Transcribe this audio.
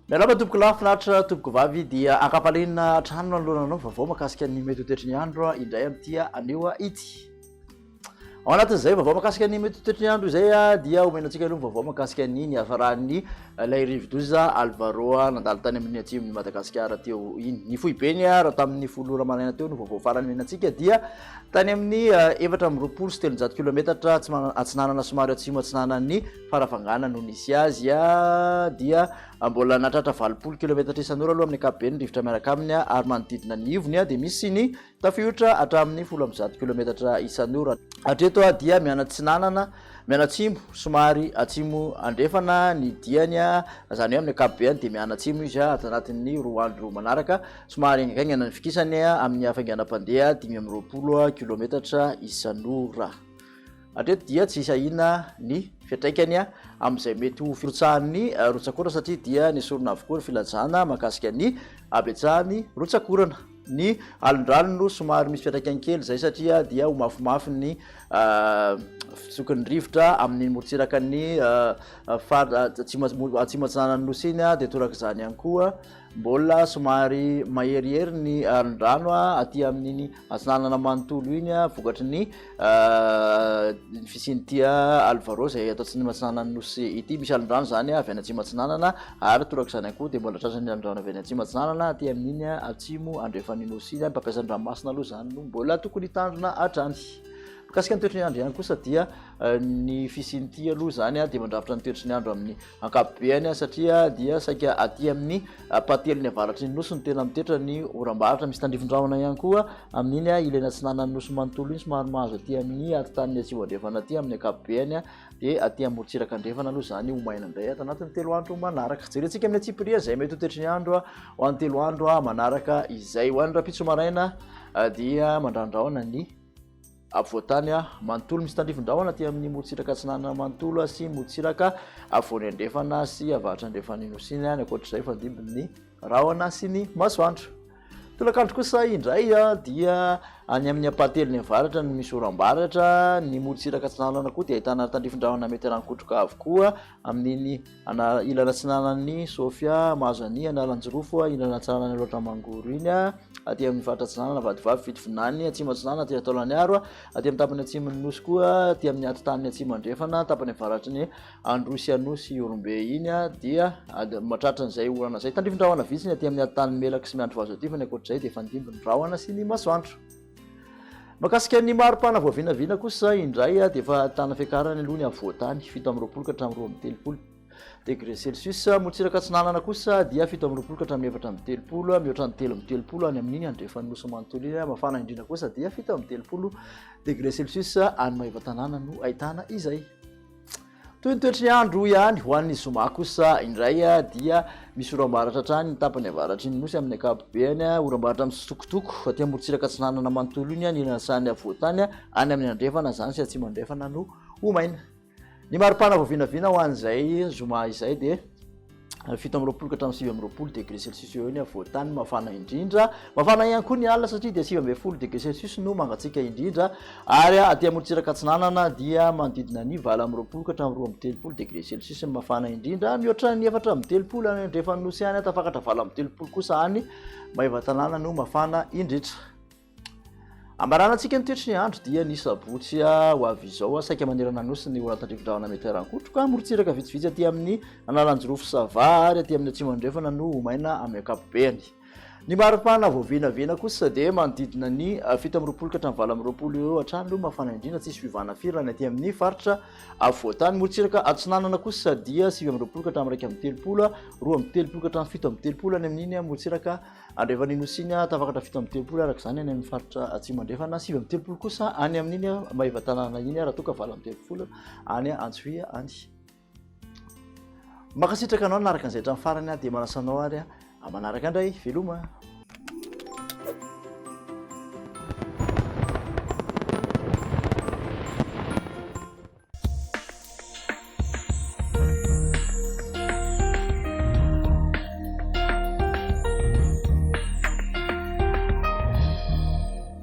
Miarahaba tompoko lahy, finaritra tompoko vavy dia ankapalenina hatrany no anoloana anao vaovao mahakasika ny mety ho toetry ny andro indray amin'ity anio ity. Ao anatin'izay vaovao mahakasika ny mety ho toetry ny andro izay dia omena antsika aloha ny vaovao mahakasika ny niafaran'ny ilay rivodoza Alvaro nandalo tany amin'ny atsimon'i Madagasikara teo iny. Ny foibeny raha tamin'ny 10 ora maraina teo no vaovao farany omena antsika dia tany amin'ny 324 kilometatra atsinanana somary atsimo atsinanan'ny Farafangana no nisy azy dia mbola nahatratra 80 kilometatra isan'ora aloha amin'ny ankapobeny ny rivotra miaraka aminy ary manodidina ny ivony dia misy ny Tafiotra hatramin'ny 110 kilometatra isan'ora. Hatreto dia mianatsinanana, mianatsimo, somary atsimo andrefana ny diany, izany hoe amin'ny ankapobeny dia mianatsimo izy ato anatin'ny 2 andro manaraka. Somary haingankaingana ny fikisany amin'ny hafainganam-pandeha 25 kilometatra isan'ora. Hatreto dia tsy hisy ahiana ny fiantraikany amin'izay mety ho firotsahan'ny rotsak'orana satria dia nesorina avokoa ny filazana mahakasika ny habetsahan'ny rotsak'orana. Ny alon-drano no somary misy fiantraikany kely izay satria dia ho mafimafy ny fitsoky ny rivotra amin'ny morontsirakan'ny faritra atsimo atsimo atsinanan'ny nosy iny dia torak'izany ihany koa. Mbola somary maherihery ny alon-drano aty amin'iny atsinanana manontolo iny vokatry ny fisian'ity Alvaro izay ato atsimo atsinanan'ny nosy ity. Misy alon-drano izany avy any atsimo atsinanana ary torak'izany ihany koa dia mbola tratran'ny alon-drano avy any atsimo atsinanana aty amin'iny atsimo andrefan'ny nosy iny. Ny mpampiasa ny ranomasina aloha izany no mbola tokony hitandrina hatrany. Mikasika ny toetry ny andro ihany kosa dia ny fisian'ity aloha izany dia mandrafitra ny toetry ny andro amin'ny Ankapobeny satria dia saika aty amin'ny ampahatelony avaratry ny nosy no tena mitetra ny oram-baratra. Misy tandrifin-drahona ihany koa amin'iny ilany atsinanan'ny nosy manontolo iny, somary mahazo aty amin'ny atitaniny atsimo andrefana aty amin'ny ankapobeny dia aty amorontsiraka andrefana aloha izany ho maina indray ato anatin'ny 3 andro manaraka. Jerentsika amin'ny antsipiriany izay mety ho toetry ny andro ho an'ny 3 andro manaraka izay. Ho an'ny rahampitso maraina dia mandrandrahona ny Afovoan-tany manontolo. Misy tandrifin-drahona aty amin'ny morontsiraka atsinanana manontolo sy morontsiraka afovoany andrefana sy avaratra andrefan'ny Nosy iny. Any ankoatr'izay, fandimby ny rahona sy ny masoandro. Tolakandro kosa indray dia any amin'ny ampahatelony avaratra no misy oram-baratra. Ny morontsiraka atsinanana koa dia ahitana tandrifin-drahona mety haran-kotroka avokoa amin'iny Ana ilana atsinanan'i Sofia, mahazo an'i Analanjirofo, ilana atsinanan'i Alaotra Mangoro iny, aty amin'ny faritra atsinanana Vatovavy, Fitovinany, atsimo atsinanana aty Taolagnaro, aty amin'ny tapany atsimon'ny Nosy koa, aty amin'ny atitaniny atsimo andrefana, tapany avaratry ny Androy sy Anosy Ihorombe iny dia mahatratra an'izay orana izay. Tandrifin-drahona vitsy ny aty amin'ny atitanin'i Melaky sy Miandrivazo aty fa ny ankoatr'izay dia efa nidimby ny rahona sy ny masoandro. Mahakasika ny maripana voavinavina kosa indray dia efa ahitana fiakarany aloha ny afovoan-tany, 27 ka hatramin'ny 32 degré celsius. Morontsiraka atsinanana kosa dia 27 ka hatramin'ny 34, mihoatra ny 33 any amin'iny andrefan'ny nosy manontolo iny. Mafana indrindra kosa dia 37 degré celsius any Maevatanàna no ahitana izay. Toy ny toetry ny andro ihany, ho an'ny zoma kosa indray dia misy oram-baratra hatrany ny tapany avaratry ny nosy amin'ny ankapobeny, oram-baratra misitokotoko aty amorontsiraka atsinanana manontolo iny, ny ilany sany afovoan-tany, any amin'ny andrefana izany sy atsimo andrefana no ho maina. Ny maripana vao vinavina ho an'izay zoma izay dia 27 ka hatramin'ny 29 degré celsius eo ny afovoan-tany mafana indrindra. Mafana ihany koa ny alina satria dia 19 degré celsius no mangatsiaka indrindra ary aty amorontsiraka atsinanana dia manodidina ny 28 ka hatramin'ny 32 degré celsius ny mafana indrindra. Mihoatra ny 34 any andrefan'ny nosy any, tafakatra 38 kosa any Maevatanàna no mafana indrindra. Ambaranantsika ny toetry ny andro dia ny sabotsy ho avy izao. Saika manerana ny Nosy ny oran-tandrifin-drahona mety haran-kotroka. Morontsiraka vitsivitsy aty amin'ny Analanjirofo Sava ary aty amin'ny Atsimo Andrefana no ho maina amin'ny ankapobeny. Ny maripana voavinavina kosa dia manodidina ny 27 ka hatramin'ny 28 eo hatrany no mafana indrindra, tsisy fiovana firy raha ny aty amin'ny faritra afovoan-tany. Morontsiraka atsinanana kosa dia 29 ka hatramin'ny 31, 32 ka hatramin'ny 37 any amin'iny morontsiraka Andrefan'ny Nosy iny, tafakatra 37 araka izany any amin'ny faritra Atsimo Andrefana, 39 kosa any amin'iny Maevatanàna iny raha toa ka 38 any Antsohihy any. Mankasitraka anao nanaraka an'izay hatramin'ny farany dia manasa anao ary manaraka indray. Veloma!